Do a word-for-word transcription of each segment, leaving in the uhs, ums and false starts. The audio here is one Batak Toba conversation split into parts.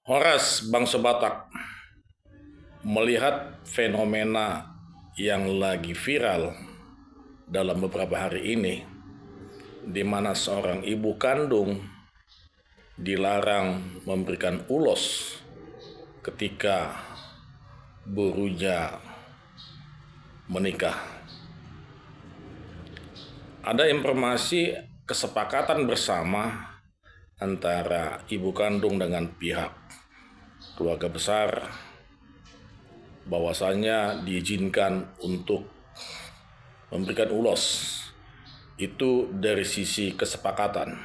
Horas bangso Batak. Melihat fenomena yang lagi viral dalam beberapa hari ini, di mana seorang ibu kandung dilarang memberikan ulos ketika borunya menikah. Ada informasi kesepakatan bersama antara ibu kandung dengan pihak keluarga besar, bahwasanya diizinkan untuk memberikan ulos. Itu dari sisi kesepakatan.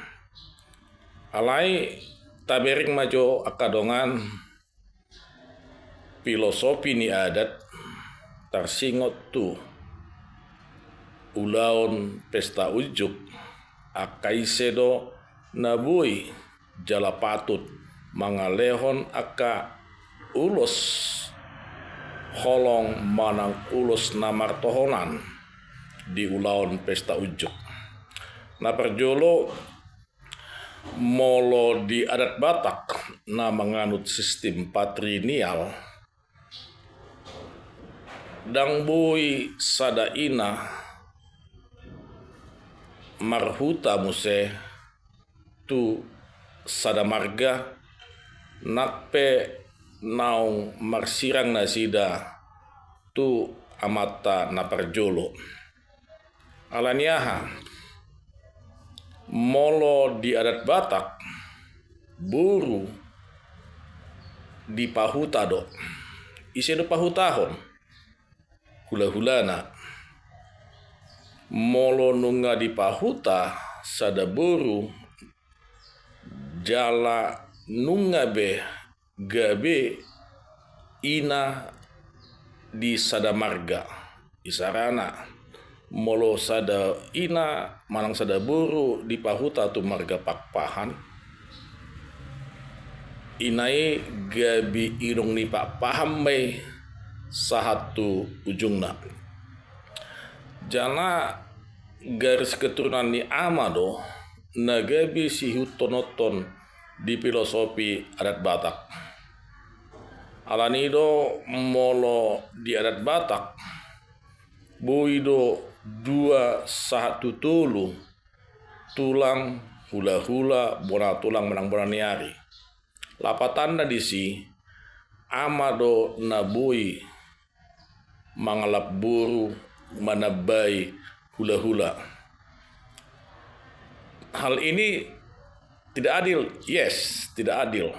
Alai tabereng ma jo angka dongan, filosofi ni adat tarsingot tu ulaon pesta unjuk, angka ise do na boi jala patut mangalehon angka ulos holong manang ulos na martohonan di ulaon pesta unjuk. Na parjolo, molo di adat Batak na manganut sistem patrilineal, ndang boi sada ina marhuta muse tu sada marga, nang pe naung marsirang nasida tu amanta na parjolo. Alani aha? Molo di adat Batak, boru dipahuta do. Ise do pahutahon? Hulahulana. Molo nunga dipahuta sada boru, jala nunga be gabe ina di sada marga. Isarana, molo sada ina manang sada boru dipahuta tu marga Pakpahan, ina i gabe inong ni Pakpahan ma i sahat tu ujungna. Jala garis keturunan ni ama do na gabe sihuthononhon di filosofi adat Batak. Alani do molo di adat Batak, boi do dua sahat tu tolu tulang, hulahula, bona tulang manang bona ni ari. Lapatanna disi, ama do na boi mangalap boru, manambai hulahula. Hal ini tidak adil, yes, tidak adil.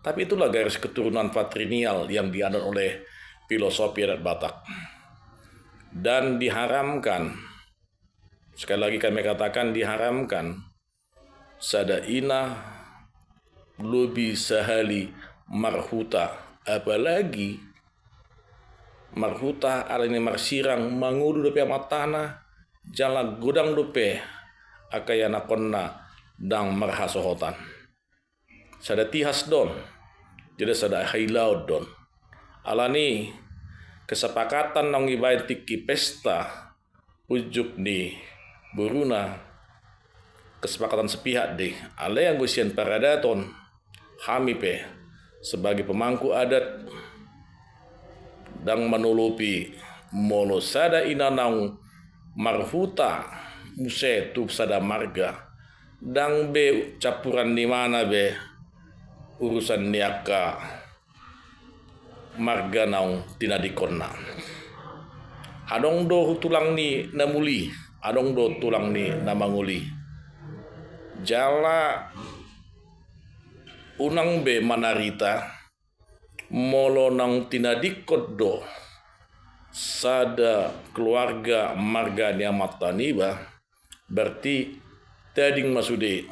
Tapi itulah garis keturunan patrilineal yang dianut oleh filosofi adat Batak. Dan diharamkan, sekali lagi kami katakan, diharamkan sada ina lobi sahali marhuta, apalagi marhuta alani marsirang, mangolu dope amantana, jala godang dope angka ianakhonna ndang marhasohotan. Sada tihas do on, jala sada hailaon do on. Alani kesepakatan naung dibaen tingki pesta unjuk ni boruna, kesepakatan sepihak do i. Alai anggo sian paradaton, hami pe sebagai pemangku adat ndang manolopi molo sada ina naung marhuta muse tu sada marga, ndang be campuran ni mana be urusan ni angka marga naung tinadingkonna. Adong do tulang ni na muli, adong do tulang ni na mangoli. Jala unang be manarita, molo naung tinadingkon do sada keluarga marga ni amanta niba, berarti tading ma sude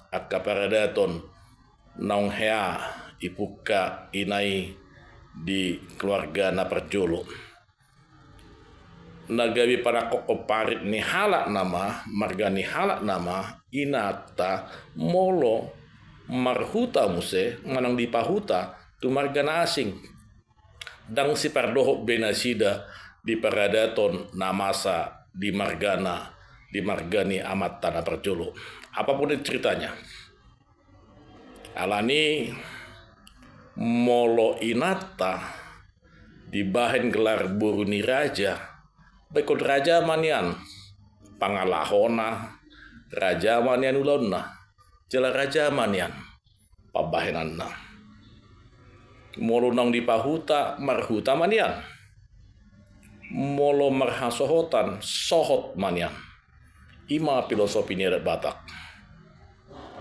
angka paradaton naung hea dipungka ina i di keluarga na parjolo. Na gabe panangkokhon parit ni halak nama, marga ni halak nama, inanta molo marhuta muse manang dipahuta tu marga na asing. Ndang sipardohot be nasida di paradaton na masa di margana, di marga ni amanta na parjolo. Apapun itu ceritanya. Alani Molo inanta dibahen gelar boru ni raja, baen raja ma nian pangalahona, raja ma nian ulaonna, jala raja ma nian pambahenanna. Molo naung dipahuta, marhuta ma nian. Molo marhasohotan, sohot ma nian. I ma filosofi ni adat Batak.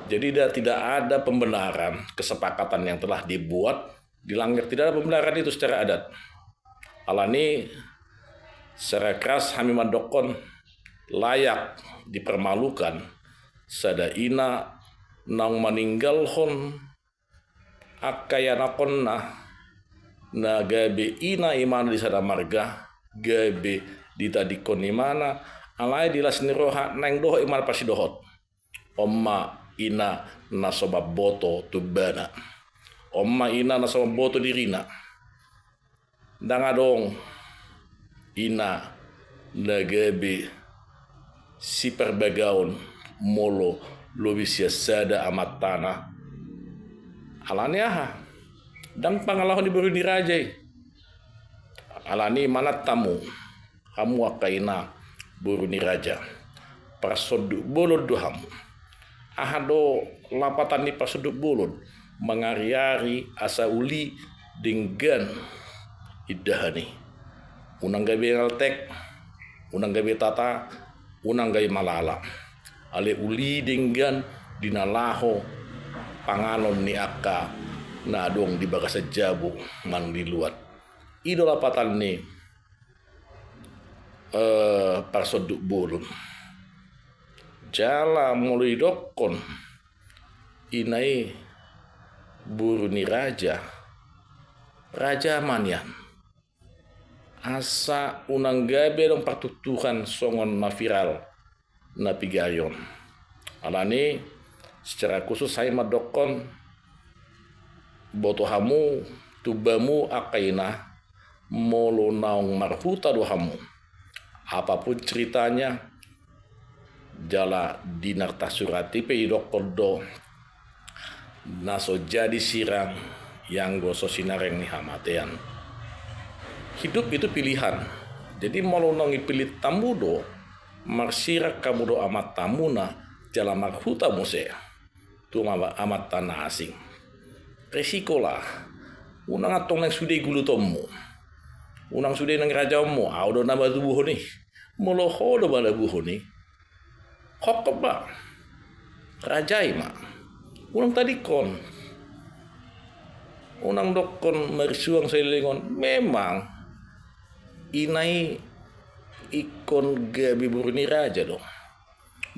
Jadi, da-, tidak ada pembenaran kesepakatan yang telah dibuat dilanggar, tidak ada pembenaran itu secara adat. Alani secara keras hami mandokkon, layak dipermalukan sada ina naung maninggalhon angka ianakhonna na gabe ina imana di sada marga, gabe ditadingkon imana, alai di las ni roha naeng dohot imana parsidohot. On ma ina na so mamboto tumbana. On ma ina na so mamboto dirina. Ndang adong ina na gabe siparbagaon molo lobi sian sada amantana. Alani aha? Ndang pangalaho ni boru ni raja i. Alani manat hamu, hamu angka ina boru ni raja, parsonduk bolon do hamu. Aha do lapatan ni parsonduk bolon? Mangariari asa uli denggan indahan i. Unang gabe naltek, unang gabe tata, unang gabe malala. Alai uli denggan di na laho panganon ni angka na adong di bagasan jabu manang di luat. I do lapatan ni eh, parsonduk bolon. Jala molo didokkon ina i boru ni raja, raja ma nian. Asa unang gabe adong partuktukan songon na viral na piga on. Alani secara khusus hami mandokkon, boto hamu, tumbamu angka ina, molo naung marhuta do hamu, apapun ceritanya, jala di na tarsurat i pe didokkon do, na so jadi sirang ianggo so sinarang ni hamatean. Hidup itu pilihan. Jadi molo naung dipillit hamu do, marsirang hamu dohot amantamuna jala marhuta muse tu ama-, amanta na asing, resiko lah. Unang antong naeng sude gulutonmu, unang sude naeng rajaonmu, ahu do na matubuhon i. Molo ho do manabuhon i, hophop ma, rajai ma. Unang tadingkon. Unang dokkon marsuang salelengon. Memang ina i ingkon gabe boru ni raja do.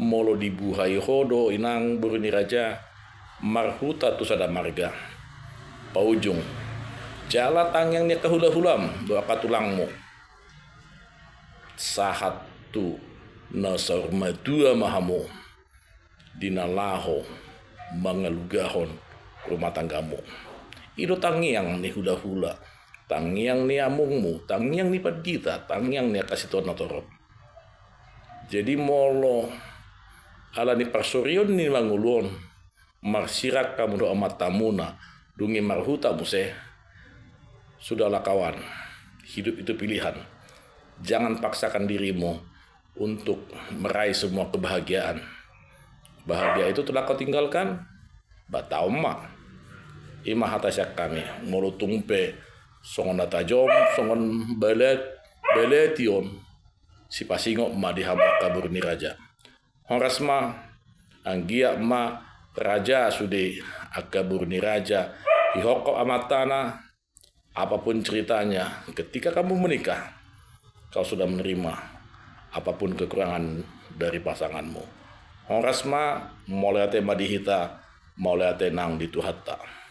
Molo dibuhai ho do inang boru ni raja marhuta tu sada marga, paujung jala tangiang ni angka hulahulam dohot angka tulangmu sahat tu na saur matua ma hamu di na laho mangalugahon rumah tanggamu. I do tangiang ni hulahula, tangiang ni amongmu, tangiang ni pandita, tangiang ni angka situan na torop. Jadi molo ala ni parsorion ni mangolu on, marsirang hamu dohot amantamuna, dung i marhuta muse, sudahlah kawan, hidup itu pilihan. Jangan paksakan dirimu untuk meraih semua kebahagiaan. Bahagia itu telah kau tinggalkan, ba taon ma. I ma hata sian hami, molo tung pe songon na tajom, songon balat, balation, sipasingot ma di hamu angka boru ni raja. Horas ma, anggiat ma raja sude angka boru ni raja, dihophop amantana, apapun ceritanya, ketika kamu menikah, kau sudah menerima apapun kekurangan dari pasanganmu. Horas ma, mauliate ma di hita, mauliate nang di Tuhanta.